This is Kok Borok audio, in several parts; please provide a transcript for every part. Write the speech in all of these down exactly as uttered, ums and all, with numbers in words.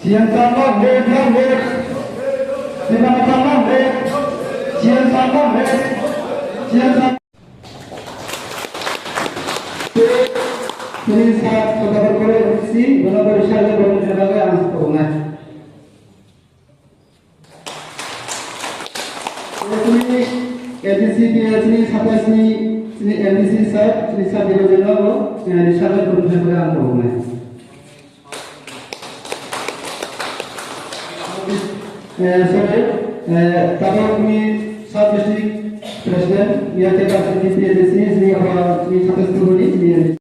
Siang tangma hek, hek, hek. Siang tangma hek. Siang tangma hek. Siang tang- Sini saat saudara kore si, benar-benar saya benar-benar ang sekolah. Sini L D C, sini sapai sini, sini L D C sir, sini sir benar-benar lo, yang di sana benar-benar ang sekolah. Eh, sorry, eh, tabok ni sub district president, ya ke pas ni P L C ni apa ni satu ni ni.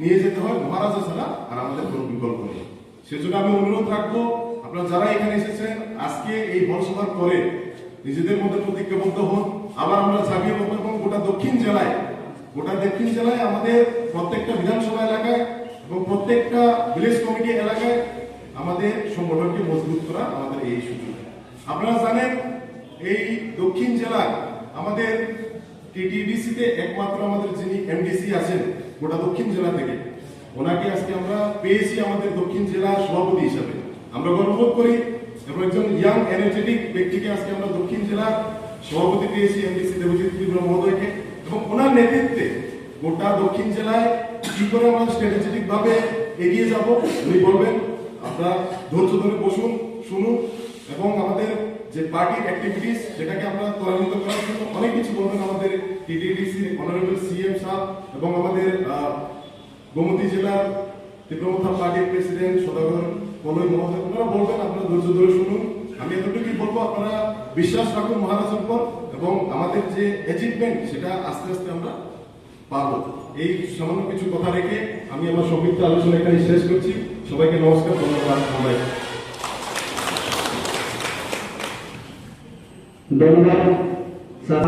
নিয়ে যেতে হয় মহারাজা ছাড়া আর আমাদের কোনো বিকল্প নেই। সেজন্য আমি অনুরোধ রাখবো, আপনারা যারা এখানে এসেছেন, আজকে এই হল সভার পরে নিজেদের মধ্যে প্রতিজ্ঞাবদ্ধ হন। আবার আমরা ঝাঁপিয়ে পড়বো এবং গোটা দক্ষিণ জেলায়, গোটা দক্ষিণ জেলায় আমাদের প্রত্যেকটা বিধানসভা এলাকায় এবং প্রত্যেকটা ভিলেজ কমিটি এলাকায় আমাদের সংগঠনকে মজবুত করা আমাদের এই সুযোগ। আপনারা জানেন, এই দক্ষিণ জেলার আমাদের টিটিডিসিতে একমাত্র আমাদের যিনি এমডিসি আছেন গোটা দক্ষিণ জেলা থেকে, ওনাকে আজকে আমরা পেয়েছি আমাদের দক্ষিণ জেলার সভাপতি হিসাবে। আমরা গর্ববোধ করি এবং একজন ইয়াং এনার্জেটিক ব্যক্তিকে আজকে আমরা দক্ষিণ জেলার সভাপতি পেয়েছি এমডিসি দেবজিৎ ত্রিপুরা মহোদয়কে। এবং ওনার নেতৃত্বে গোটা দক্ষিণ জেলায় কি করে আমরা স্ট্র্যাটেজিক ভাবে এগিয়ে যাব উনি বলবেন। আপনারা ধৈর্য ধরে বসুন, শুনুন এবং আমাদের যে পার্টির অ্যাক্টিভিটিস সেটাকে আমরা ত্বরান্বিত করার জন্য অনেক কিছু বলবেন আমাদের টিটিডিসির অনারেবল সিএম স্যার এবং আমাদের আহ, গোমতী জেলার তীব্রমথা পার্টির প্রেসিডেন্ট সদাগর কলই মহোদয়, ওনারা বলবেন, আপনারা ধৈর্য ধরে শুনুন। আমি এতটুকুই বলবো, আপনারা বিশ্বাস রাখুন মহারাজের উপর এবং আমাদের যে অ্যাচিভমেন্ট সেটা আস্তে আস্তে আমরা পাবো। এই সামান্য কিছু কথা রেখে আমি আমার সংক্ষিপ্ত আলোচনা এখানে শেষ করছি। সবাইকে নমস্কার, ধন্যবাদ। ধন্যবাদ sir.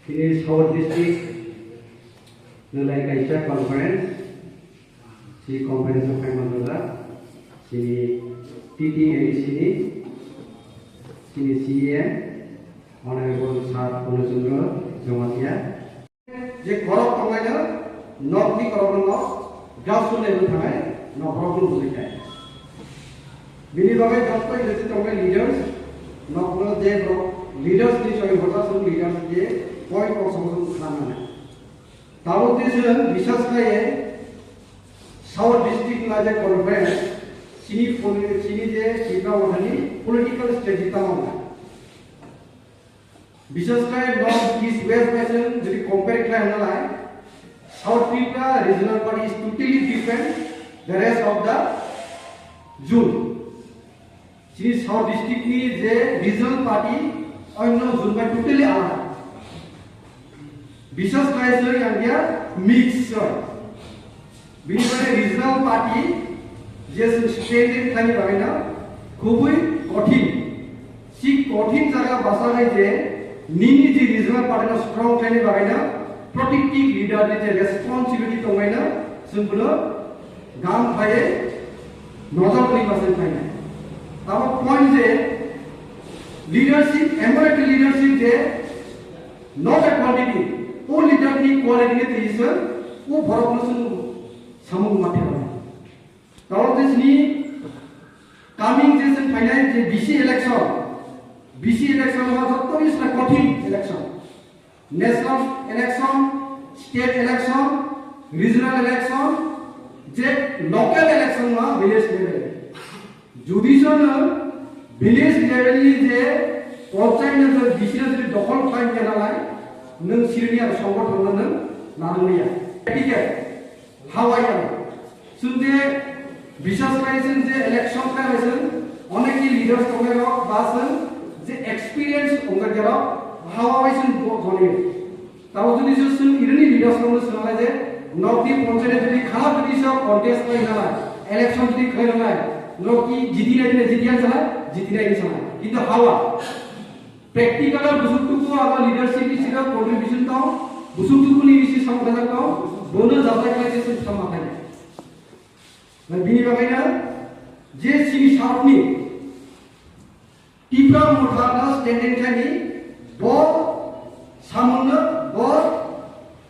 Tini South District nulai kaisa conference, si conference o phai manjak, sini T T A D C ni, sini C E M, Honorable Sir Purna Chandra Jamatia. Je korok tongnaino nokni korokno grassroot level thangnai nok borokno bujai kha. Bini bagwi joto election tongnai leaders nokno je borok leaders ni soi hocha song leaders je point kok song song khlama nai. Tabuk je chwng bisas khlaiwi South District ni je conference chini poli-, chini je Tipra Mothani political strategy tamo nai. Bisas khe North East West bai chwng jodi compare khlai hwnalai, South Tripura regional party is totally different the rest of the zone. Chini South district ni je regional party onno zone bai totally alada. Bisas khlai chwng yang dia mix chwng. Bini bagwi regional party je chwng strengthen khlaini bagwino khubui kothin. Si kothin jaga bachagwi je nini je regional party no strong khlaini bagwino protective leader ni je responsibility tongnaino chwng bono gam phaiwi nojor twi ma chwng khlainai. Tamo point je leadership, emon ekta leadership je not a quantity, o leader ni quality ni twi se o borok no chwng samung ma thero. Tamo twi sini coming je chwng phainai je B C election, B C election ma joto ni sina kothin election. National election, state election, regional election, je local election ma village level. Jodi se nwng village level ni je panchayat no je B C no jodi dokhol khlai ya nalai, nwng sirni ar songgothon no nwng narwkliya. Etike hawai ya. Chwng je bisas khlai chwng je election khlai chwng onek ni leaders tongnai rok ba chwng je experience tongnai rok hawai chwng bo-, boni. Tamo jodi se chwng irini leaders rokno swnamnai je, nokni panchayat jodi kha jodi se contest khlai nalai, election jodi khlai nalai, nokni jiti nai jodi jiti ya chala, jiti nai chala. Kintu hawa, practical o busuk tuku abo leadership ni sida contribution tong, Busuk tukuni bisi samung khaijak tong, bono jabrai khlai se samung khaijak. Bini bagwi no je chini South ni Tipra Motha no standing thani bo samung no bo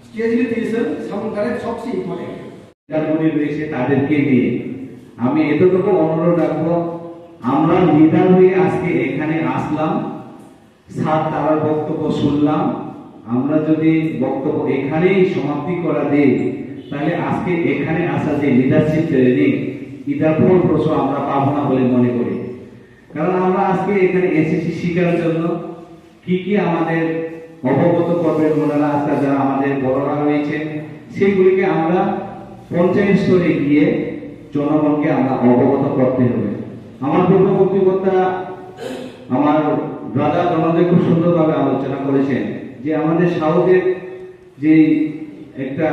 stage ni twi se samung khaijak sobse important. নেতাগুলি রয়েছে তাদেরকে নিয়ে আমি এতটুকু অনুরোধ রাখবো, আমরা লিডার হয়ে আজকে এখানে আসলাম, স্যার তারার বক্তব্য শুনলাম, আমরা যদি বক্তব্য এখানেই সমাপ্তি করা দেই, তাহলে আজকে এখানে আসা যে লিডারশিপ ট্রেনিং, এটা ফলপ্রসূ আমরা পাবো না বলে মনে করি। কারণ আমরা আজকে এখানে এসেছি শিখার জন্য, কি কি আমাদের অবগত করবেন ওনারা, আজকে যারা আমাদের বড়রা রয়েছেন, সেগুলিকে আমরা পঞ্চায়েত স্তরে গিয়ে জনগণকে আমরা অবগত করতে হবে। আমার পূর্ববর্তী বক্তা, আমার ব্রাদার ধনঞ্জয় খুব সুন্দরভাবে আলোচনা করেছেন যে আমাদের সাউথের যে একটা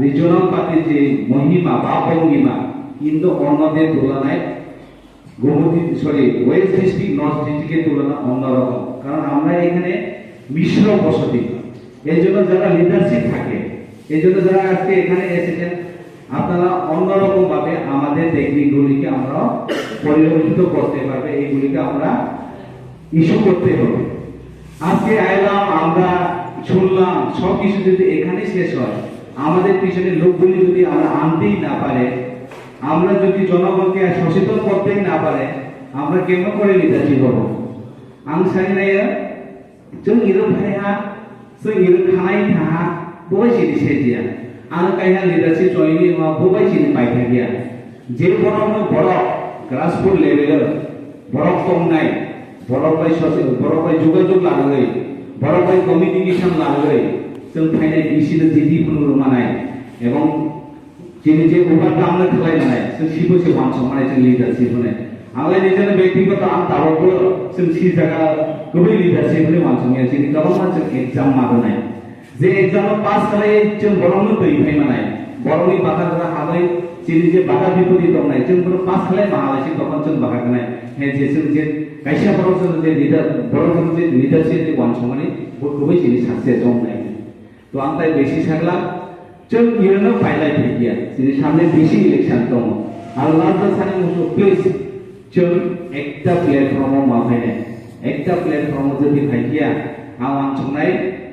রিজিওনাল পার্টির যে মহিমা বা ভঙ্গিমা, কিন্তু অন্যদের তুলনায় Gomati, sorry, west district north ডিস্ট্রিক্টের তুলনা অন্যরকম, কারণ আমরা এখানে মিশ্র বসতি। এই জন্য যারা লিডারশিপ থাকে, এই জন্য যারা আজকে এখানে এসেছেন, আপনারা অন্যরকম ভাবে আমাদের টেকনিকগুলিকে আমরা পরিলক্ষিত করতে পারবে, এইগুলিকে আমরা ইস্যু করতে হবে। আজকে আইলাম, আমরা শুনলাম, সবকিছু যদি এখানে শেষ হয়, আমাদের পিছনে লোকগুলি যদি আমরা আনতেই না পারে, আমরা যদি জনগণকে সচেতন করতেই না পারে, আমরা কেমন করে লিডারশিপ হব? Ang sani naiya, chwng iro phaiha, chwng iro khanai thaha, bobai chini sejiya. Ang kaiha leadership join ma bobai chini paithagia. Je borok no borok grassroots level o borok tongnai, borok bai sosi-, borok bai jogajog lagwi, borok bai communication lagwi, chwng phainai bisi no jiti phunuk rwmanai, ebong chini je bubar tamno khlai manai, chwng sibo se wansuk manai, chwng leadership hwnwi. Ang lai nijeno byaktigoto ang tabukbo chwng si jaga kwbwi leadership hwnwi wansukya, chini kwbangma chwng exam ma rwnai. Je exam o pass khlai chwng borokno twi phai manai, borokni baka jora habai chini je baka bipodi tongnai, chwng bono pass khlai mahalai se tokon chwng baka gnai. He je chwng je kaisa borok chwng je leader, borok chwng je leadership ni wansukmani bo kwbwi chini success wngnai. To ang tai besi sagla, chwng irano pailai phaiya, chini samne bisi election tongo. Ang last sani musu, please, chwng ekta platform o ma phainai, ekta platform o jodi phaiya, ang wansuknai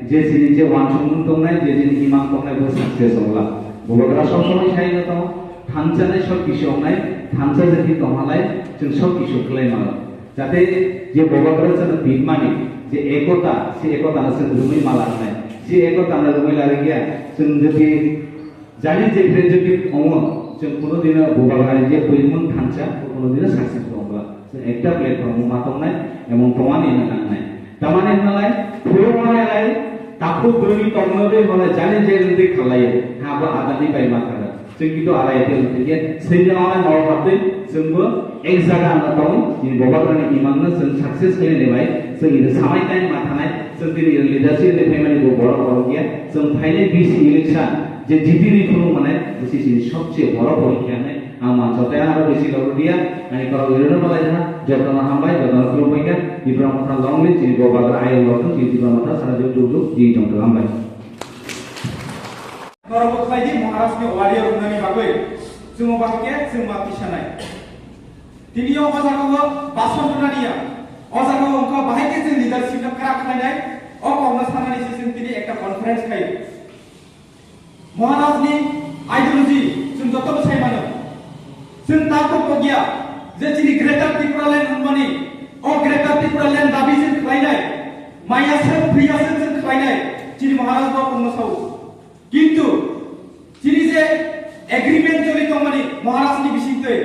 je chini je wansukmung tongnai, je chini imang tongnai, bo success ongla. Bubagra sob somoi sai no tongo, thansa nai sob kisu ongnai, thansa jodi tonghalai, chwng sob kisu khlai mano. Jate je Bubagra chwng twi mani je ekota, se ekota no chwng rwmwi ma langnai. Se ekota no rwmwi larwkya, chwng jodi jani je graduate ongo, chwng kuno dino Bubagra ni je buimung thansa, kuno dino success tongo. Chwng ekta platform o ma tongnai, emon tongmani no nangnai. Tamani hwnalai, phuru manai lai, takhuk dwrwi tongno dei hwnlai jani je rwngtwi khalai, ha bo adani bai ma khaga. Chwng kito arai ete wngkhe sengya onai mol haptwi chwngbo ek jaga no tong, chini Bubagrani imangno chwng success khainani bai, chwng ino samai time ma thanai, chwng tini ino leadership ni phaimani bo borok borok ya, chwng phainai bisi election je jitini phuru manai, bisi chini sobse borok borok khe ang mansa tei aro bisi logro dia, ani korok ino no malai ha, jotono hambai, jotono khulumbai kha, Tipra Motha long live, chini Bubagra ayang lok thung, chini Tipra Motha sara jug jug jug, jing jong hambai. Norok bo khlai di, Maharaj ni warrior wngnani bagwi chwng o bahai khe chwng ma tisanai. Tini o jaga o bason rwnani ya, o jaga o wngkha bahai khe chwng leadership no kwrak khlainai, o kokno sanani se chwng tini ekta conference khaio. Maharaj ni ideology chwng joto bo sai mano. Chwng ta to pogya je chini Greater Tipraland hwnmani, o Greater Tipraland dabi chwng khlainai, maya se, priya se chwng khlainai, chini Maharaj bo kokno sao. Kintu chini je agreement choli tongmani Maharaj ni bisingtwi,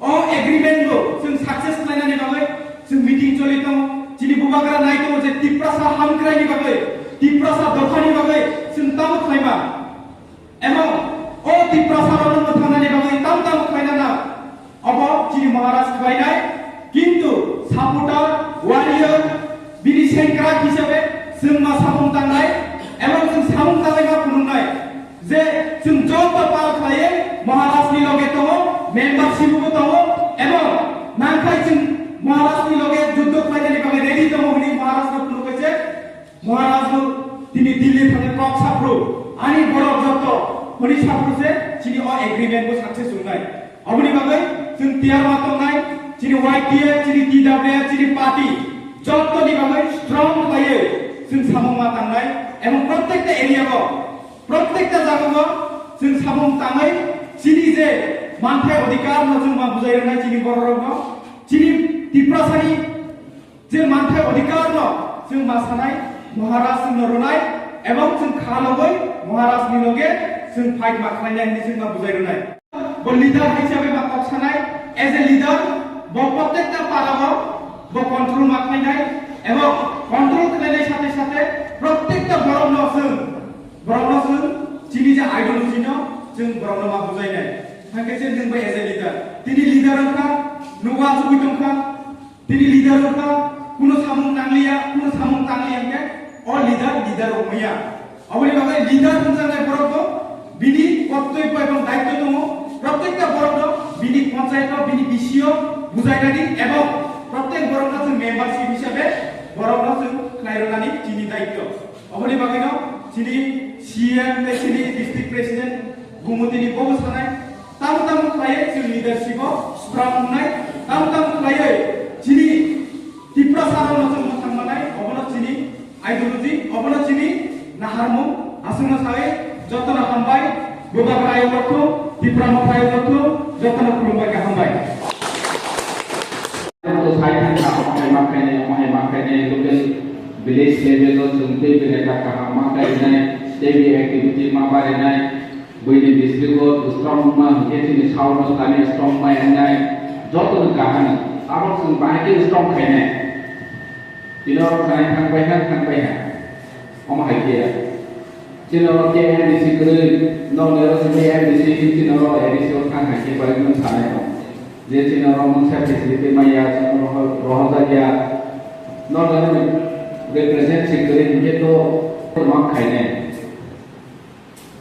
o agreement bo chwng success khlainani bagwi chwng meeting choli tongo. Chini Bubagra nai tongo je Tiprasa hamkraini bagwi, Tiprasa dophani bagwi chwng tamo khlaima. Emo o Tiprasa rokno mwthangnani bagwi tam tamo khlainana. Obo chini Maharaj khlainai, kintu supporter, warrior, bini sengkrak hisabe chwng ma samung tangnai, ebong chwng samung tangnai ma phunuknai je chwng joto pal khlaiwi Maharaj ni loge tongo, membership bo tongo, ebong nangkhai chwng Maharaj ni loge juddo khlainani bagwi ready tongo hwnwi Maharaj no phunukwi se Maharaj no Tini Delhi thangwi kok saphru, ani borok joto hwnwi saphru se chini o agreement bo success wngnai. Oboni bagwi chwng tiyar ma tongnai, chini Y T F, chini T W F, chini party jotoni bagwi strong khlaiwi chwng samung ma tangnai, ebong prottekta area o, prottekta jaga o chwng samung tangwi chini je manthai odhikar no chwng ma bujai rwnai chini borok rok no, chini Tiprasani je manthai odhikar no chwng ma sanai, Maharaj chwng no rwnai, ebong chwng kha logoi Maharaj ni loge chwng fight ma khlainai hinwi chwng ma bujai rwnai. Bo leader hisabe ma kok sanai, as a leader, bo prottekta para o bo control ma khlainai, ebong control khlainai sathe sathe prottekta borok no chwng, borok no chwng chini je ideology no chwng borok no ma bujainai. Hake je nwng bai as a leader, tini leader wngkha, nwng uansugwi tongkha, tini leader wngkha, kuno samung nangliya, kuno samung tangliya hwnkhe o leader, leader wngmaya. Oboni bagwi leader wngjaknai borok bo bini kottobyo ebong daityo tongo, prottekta borok no bini panchayat o, bini B C o bujainani ebong prottek borok no chwng membership hisabe borok no chwng khlai rwnani chini daityo. Oboni bagwi no chini C M tei chini district president Gumutini bobo sanai, tamo tamo khlaiwi chwng leadership o strong wngnai, tamo tamo khlaiwi chini Tiprasa rok no chwng mwthang manai, obono chini ideology, obono chini naharmung, aswkno sawi jotono hambai, Bubagra ayuk rok thung, Tipra Motha ayuk rok thung, jotono khulumbai kaham bai. Sai thangkha, omo hai ma khainai, omo hai ma khainai, local village level o chwng tei belai kha kaham ma khainai, tei activity ma barinai, buini district o strong ma hwnkhe chini south o thani strong ma wngnai, joto ni kaham, abo chwng bahai khe strong khainai. Tini oro khanai thang pai kha, thang pai kha. Omo hai khe ya. Chini oro khe M D C kwrwi, nokni oro chini M D C, chini oro A D C o thang hai khe bai wng sanai tong. Je chini oro mungsa facility maya, chini oro rohorjak ya. Nokni oro represent si kwrwi hinkhe to ma khainai.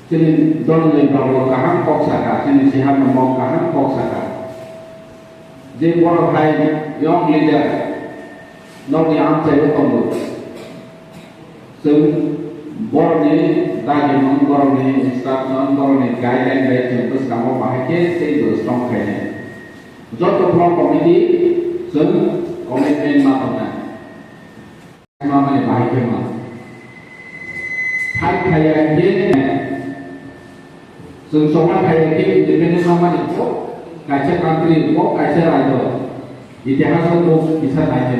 Chini dolni babu kaham kok sakha, chini siharno mok kaham kok sakha. Je borok hai young leader nokni amchaio tongo. Chwng borokni dagimung, borokni instruction, borokni guideline bai chwng bwskango bahai khe teibo strong khainai. Joto block committee chwng commitment ma tongnai. Mamani bahai khe ma. Thai thai ya khe, chwng chokma thai ya khe independent mamani bo kaisa country, bo kaisa rajyo. Itihas o bo kisa nai khe.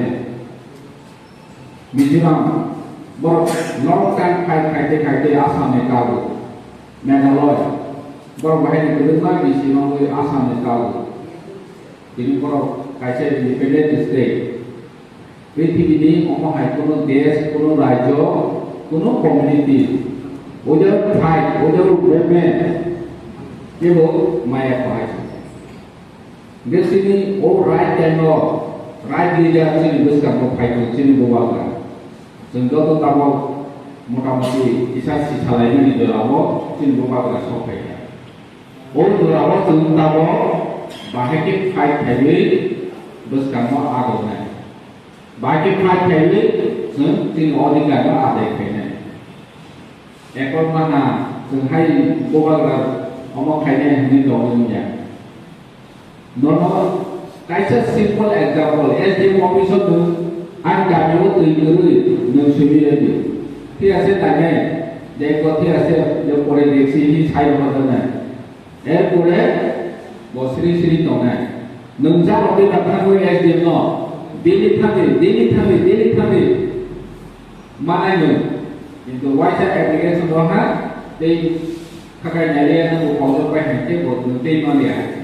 Mizoram, borok long time fight khaite khaite Assam ni kago. Meghalaya, borok bahai ni kwbangma bisi mangwi Assam ni kago. Tini borok kaisa independent state. Prithibini omo hai kuno desh, kuno rajyo, kuno community, without fight, without movement, kebo maya kwhai se. Hingke chini o right time o right leader chini bwskango phai tong chini bubagra. Chwng joto tabok motamoti kisa sisalaimani jorao chini bubagra sok phai kha. O jorao chwng tabok bahai khe fight khaiwi bwskango agonai. Bahai khe fight khaiwi chwng chini odhikar no adai khainai. Ekor mana chwng hai bubagra omo khainai hwnwi tongwi wngya. Nono kaisa simple example, S D M office o nwng ani gami o twi kwrwi nwng simi rwdi. Phiya se nainai, je ko phiya se je pore deksi hi sai rwma janai. Er pore bo sri sri tongnai. Nwng jabo twi thangwi S D M no daily thangwi, daily thangwi, daily thangwi. Manai nwng, kintu waisa application roha tei khakai naiya nwng bo kok pai hai khe bo nwng tei manya.